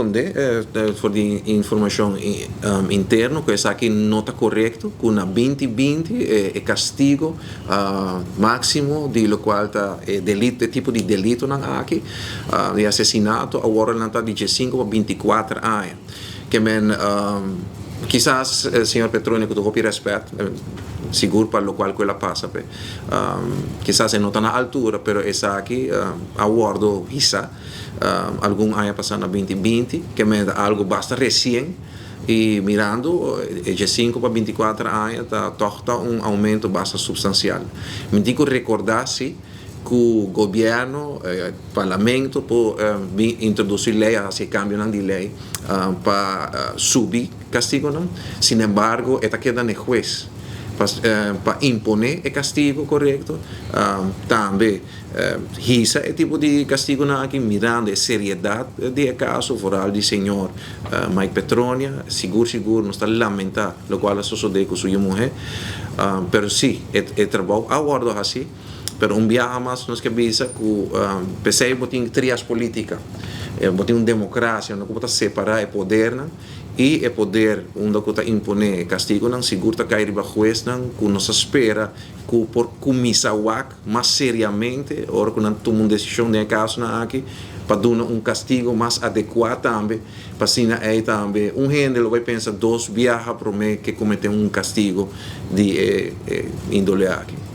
komprondé for di informashon interno ku esaki no ta korekto, ku na 2020 e kastigo máksimo di lokual ta e delito, e tipo di delitonan aki di asesinato awor nan ta di 15 pa 24 aña. Ke men kisas señor Petronia, ku tur hopi rèspèt, sigur pa lokual ku el a pasa p'e, kisas e no ta na altura, pero esaki a wòrdu hisá algun aña pasá na 2020, ke men ta algu basta resien i mirando e 15 pa 24 aña ta tòg ta un oumento basta supstansial. Mi tin ku rekordá si ku gobièrnu, parlamento por bin introdusí lei, hasi e kambionan di lei pa subi kastigonan. Sin embargo, e ta keda na e hues pa imponé e kastigo korekto. Tambe hisa e tipo di kastigonan aki mirando e seriedat di e kaso, vooral di señor Mike Petronia. Sigur sigur nos ta lamentá lokual a sosodé ku su yu muhé, pero sí e trabou a wòrdu hasí. Pero un biaha mas nos ke bisa ku p'esei bo tin trias politica, bo tin un demokrasia unda ku bo ta separá e podernan i e poder unda ku ta imponé e kastigunan sigur ta kai riba huesnan ku nos ta spera ku por kuminsá wak mas seriamente ora ku nan tuma un desishon den e kasonan aki pa duna un kastigu mas adekuá tambe pa asina ei tambe un hende lo bai pensa dos biaha promé ke kometé un kastigu di e índole aki.